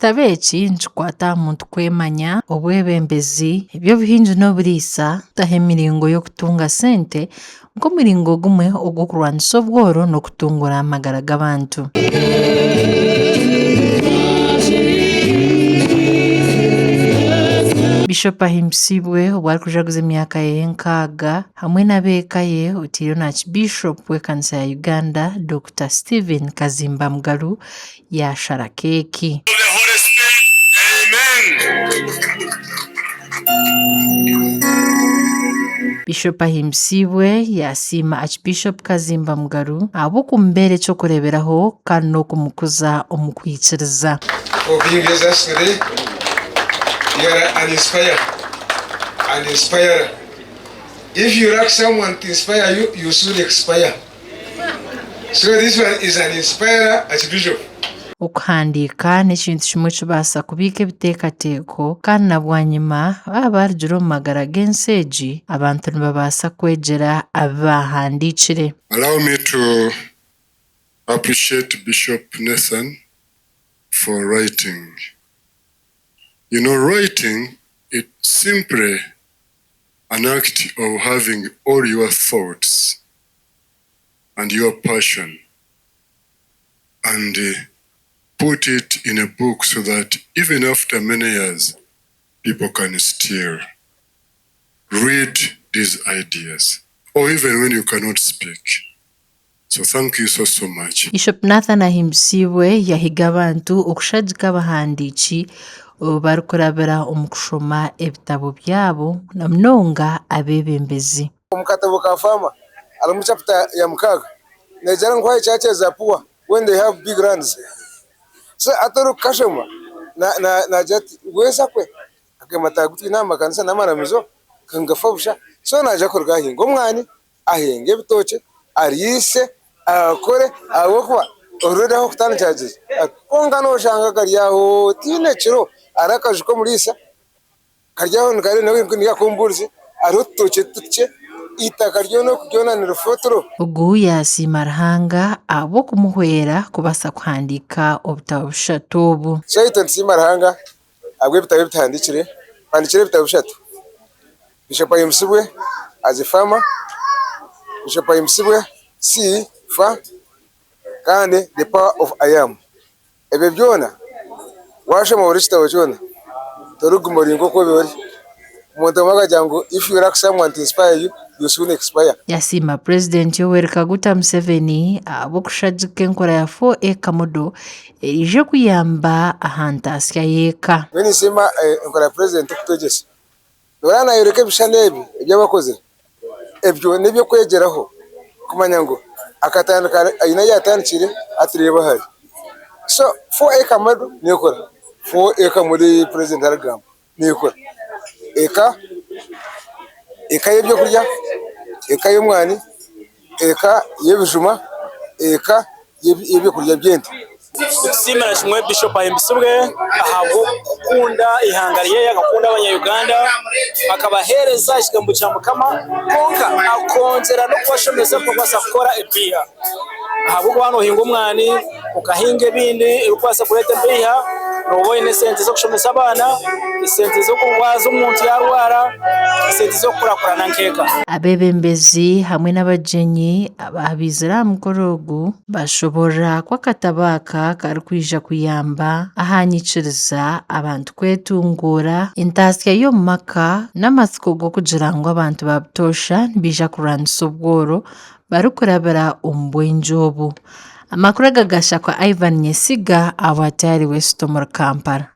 Ekitabo eki nikikwata aha muntu kwemanya, obwebembezi, eby'obuhingi n'oburiisa, kutaho emiringo y'okutunga sente nk'omuringo gumwe ogw'okurwanisa obworo n'okutunguura amagara g'abantu. Bishop Ahimbisibwe obu arikujaguza emyaka ye y'enkaaga hamwe n'ab'eka ye oteireho na Archbishop w'ekanisa ya Uganda, Dokita Stephen Kazimba Mugalu yaashara keeki. Bishop Ahimbisibwe yaasiima Archbishop Kazimba Mugalu ahabw'okumubeera eky'okureeberaho kandi n'okumukuza omu kwikiriza. For being with us today. You are an inspire, an inspirer. If you lack someone to inspire you, you soon expire. So this one is an inspirer Archbishop. Okuhandiika n'ekintu kimwe ekibaasa kubiika ebiteekateeko kandi na bwanyima baaba barugire omu magara g'ensi egi, abantu nibabaasa kwegyera abi baahandiikire. Allow me to appreciate Bishop Nathan for writing. You know writing it simply an act of having all your thoughts and your passion and put it in a book so that even after many years people can still read these ideas or even when you cannot speak. So thank you so so much. Bishop Nathan Ahimbisibwe yahiga abantu okushagika abahandiiki barikurabira omu kushoma ebitabo byabo na munonga abeebembezi. Omu katabo ka Farmer harimu chapter ya mukaaga negira ngu why churches are poor when they have big lands. So hati orikukashoma nagira ati weesa kwe akeema agu twine aha makanisa n'amaramizo nigafa busha. So naija kuruga ahinge omwani, ahinge ebitookye, ariise, akore ahabw'okuba already ahu okutandikira gye. Kwonka noshanga kari aho tihaine kiro hariho akaju k'omuriisa Kari aho nikareeba niga ak'omubuurizi hariho otutookye tukye eitaka ryona oku ryona nirifa oturo. Ogu yaasiima Ruhanga ahabw'okumuhwera kubaasa kuhandiika obutabo bushatu obu. So itwe nitusiima Ruhanga ahabw'ebitabo ebi tuhandiikire. Tuhandiikire ebitabo bishatu, Bishop Ayimusibwe as a farmer, Bishop Ayimusibwe C fa kandi The power of I am. Ebyo byona waashoma buri kitabo kyona torikuguma ori nk'oku obaire ori. Omuntu omwe akagira ngu if you lack someone to inspire you, you soon expire. Yasiima Purezidenti Yoweri Kaguta Museveni ahabw'okushagika enkora ya 4A Model eraije kuyamba aha ntaasya y'eka. Nyowe ninsiima enkora ya Purezidenti kutwegyesa. Nooreeba naayoreka ebishushani ebi ebi aba akozire, ebyo n'eby'okwegyeraho kumanya ngu akatandika aine ahu yaatandikire hati reeba ahu ari. So 4 acre model neekora, 4 acre model ei purezidenti arikugamba neekora. Eka, eka y'ebyokurya, eka y'omwani, eka y'ebijuma, eka y'ebyokurya by'ente. Nitusiimira kimwe Bishop Ahimbisibwe ahabw'okukunda eihanga ryeye, akakunda abanya Uganda, akabaheereza ekigambo kya Mukama kwonka akongyera n'okubashomesa oku barikubaasa kukora empiiha ahabw'okuba noohinga omwani, okahinga ebindi ebirikubaasa kureeta empiiha, nooba oine esente z'okushomesa abaana, esente z'okurwaza omuntu yaarwara, esente z'okukurakurana nk'eka. Abeebembezi hamwe n'abagyenyi abaabaizire aha mukoro ogu bashoboorora ku akatabo aka karikwija kuyamba aha nyikiriza abantu kwetunguura, entaasya y'omu maka n'amatsiko g'okugira ngu abantu ba butoosha nibaija kurwanisa obworo barikurabira omu bwengye obu. Amakuru aga gashakwa Ivan Nyesiga ahabwa Tayari West omuri Kampala.